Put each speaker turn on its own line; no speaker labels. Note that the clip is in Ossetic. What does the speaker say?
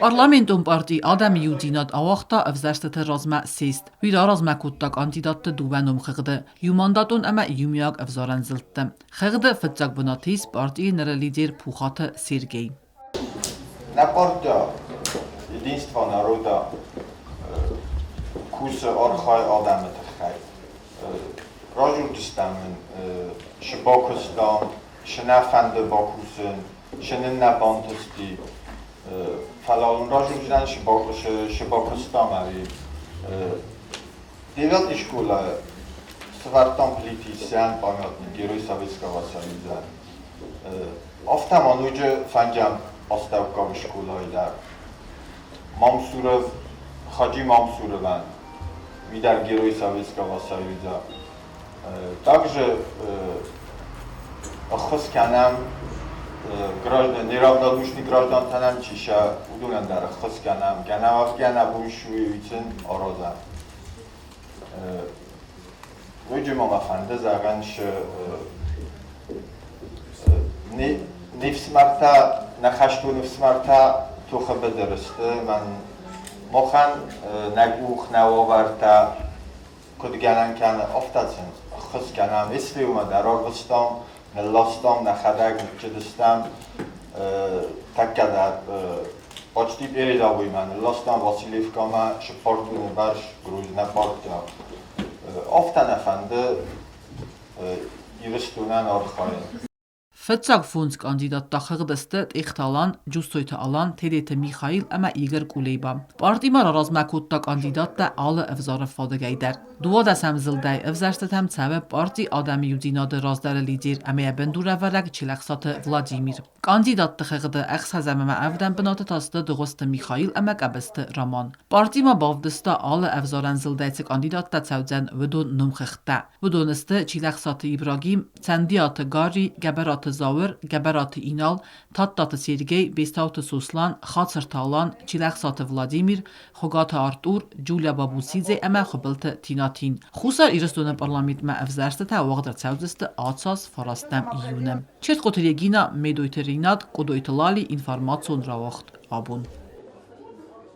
Парламентон парти Адӕмы иудзинад ауагъта ӕвзӕрстыты размӕ съезд. Уый раразмӕ кодта кандидатты дыууӕ номхыгъды, иумандатон ӕмӕ иумиаг ӕвзарӕн зылдты. Хыгъды фыццаг бынат ис партийы ныры лидер Пухаты Сергей.
Нӕ партия Единство народа кусы архайы адӕмы тыххӕй. Разурдыстӕм ын, шы бакуыстам, шы нӕ фӕнды бакусын, шы нын нӕ бантысти. Фӕлӕ уын разурдзынӕн, шы бакуыстам ӕви. Девятый школӕ сӕвӕрдтам Плиты Иссӕн памятник Герой Советского Союза. Афтӕ ма ноджы фӕндзӕм астӕуккаг скъолайы дӕр. Мамсуров, Хаджи Мамсуровӕн, уый дӕр Герой Советского Союза. Также ӕххуыс кӕнӕм граждан, неравнодушный граждантӕн чи сӕ, уыдонӕн дӕр ӕххуыс кӕнӕм. Кӕнӕм афгӕнӕ бон аразӕм. Ноджы ма мӕ фӕнды зӕгъын, не фсымӕртӕ, нӕ хӕстон ӕфсымӕртӕ тохы быдыры сты. Мӕн махӕн нӕ къух, нӕ уавӕртӕ куыд гӕнӕн кӕны, афтӕ сын ӕххуыс кӕнӕм. СВО-мӕ дӕр арвыстам, нылластам, нӕхӕдӕг ныццыдыстӕм. Тӕккӕ дӕр почти передовоймӕ нылластам Васильевкӕмӕ сыппар тоны бӕрц Грознӕ партия. Афтӕ нӕ фӕнды Ирыстонӕн архайын.
Фыццаг фондз кандидат та хыгъд сты Тъехты Алан, Джуссойты Алан, Тедеты Михаил ӕмӕ Игорь Кулеба. Партимӕ раразмӕ кодта кандидаттӕ алы ӕвзары фадыгӕй дӕр. Дыууадӕсӕм зылдӕй ӕвзӕрстытӕм цӕуы парти Адӕмы иудзинады раздӕры лидер ӕмӕ йӕ бындурӕвӕрӕг Челӕхсаты Владимир. Кандидатты хыгъды ӕхсӕзӕм ӕмӕ ӕвдӕм бынаты та сты Дыгъуызты Михаил ӕмӕ Къӕбысты Роман. Партимӕ бавдыста алы ӕвзарӕн зылдӕй цы кандидаттӕ цӕудзӕн, уыдон номхыгъдтӕ. Уыдон сты Чилӕхсаты Ибрагим, Цӕндиаты Гарри, Гӕбӕраты Зауыр, Гӕбӕраты Инал, Тадтаты Сергей, Бестауты Сослан, Хацырты Алан, Чилӕхсаты Владимир, Хуыгаты Артур, Джулия Бабуцидзе ӕмӕ Хуыбылты Тинатин. Хуссар Ирыстоны парламентмӕ ӕвзӕрстытӕ уагъд ӕрцӕудзысты ацаз фарастӕм июны. Чертхъоты Регина, Медойты Ринат, Къодойты Лали, информацион рауагъд абон.